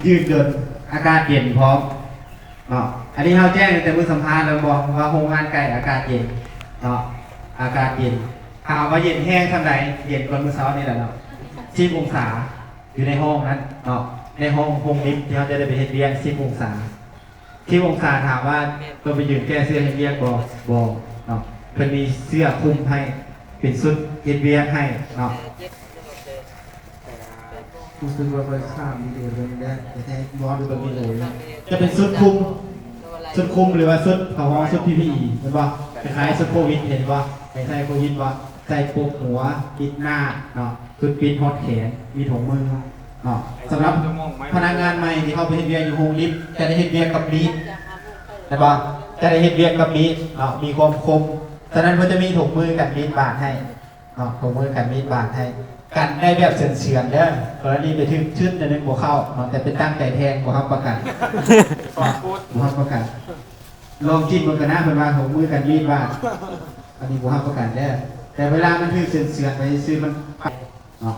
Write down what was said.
ຍືດດົນ ອາກາດເຢັນພ້ອມເນາະ. ອັນນີ້ເຮົາແຈ້ງຕັ້ງແຕ່ມື້ສຳພາດແລ້ວບໍ່ ວ່າໂຮງງານໄກ່ອາກາດເຢັນເນາະ ອາກາດເຢັນ. ຖາມວ່າເຢັນແຮງສ່ຳໃດ? ເຢັນກວ່າມື້ເຊົ້ານີ້ແຫຼະເນາະ ສິບອົງສາ ຢູ່ໃນຫ້ອງນັ້ນເນາະ ໃນຫ້ອງ ໂຮງລິບທີ່ເຮົາຈະໄດ້ໄປເຮັດວຽກ ສິບອົງສາ. ສິບອົງສາ ຖາມວ່າໂຕໄປຢືນແກ້ເສື້ອເຮັດວຽກບໍ່? ບໍ່ເນາະ ເພິ່ນມີເສື້ອຄຸມໃຫ້ ເປັນຊຸດເຮັດວຽກໃຫ້ເນາະ. ຮູ້ສຶກວ່າຂ້ອຍຂ້າມວິດີໂອໂດນແລ້ວ ແຕ່ແທ້ບໍ່ໄດ້ເບິ່ງວິດີໂອເລີຍ. ຈະເປັນຊຸດຄຸມ ຊຸດຄຸມ ຫຼືວ່າຊຸດ ເຂົາຮ້ອງຊຸດ ພີພີອີ ແມ່ນບໍ່? ຄ້າຍໆຊຸດໂຄວິດ ເຫັນບໍ່? ໃຫ້ໃສ່ໂຄວິດບໍ່? ໃສ່ປົກຫົວ ປິດໜ້າເນາະ ຊຸດປິດຮອດແຂນ ມີຖົງມືເນາະ. ສຳລັບພະນັກງານໃໝ່ທີ່ເຂົ້າໄປເຮັດວຽກຢູ່ໂຮງລິບ ຈະໄດ້ເຮັດວຽກກັບມີດ ແມ່ນບໍ່? ຈະໄດ້ເຮັດວຽກກັບມີດເນາະ ມີຄວາມຄົມ. ສະນັ້ນເພິ່ນຈະມີຖົງມືກັນມີດບາດໃຫ້ ເນາະ ຖົງມືກັນມີດບາດໃຫ້ ກັນໄດ້ແບບເຊືອນໆເດີ. ກໍລະນີໄປຖືກຊຶດໜ້ອຍໜຶ່ງບໍ່ເຂົ້າເນາະ ແຕ່ເປັນຕັ້ງໃຈແທງ ບໍ່ຮັບປະກັນເນາະ ບໍ່ຮັບປະກັນ. ລອງຈິ້ມເບິ່ງກັນນະ ເພິ່ນວ່າຖົງມືກັນມີດບາດ ອັນນີ້ບໍ່ຮັບປະກັນເດີ. ແຕ່ເວລາມັນຖືກເຊືອນໆໄປຊື່ໆ ມັນເນາະ.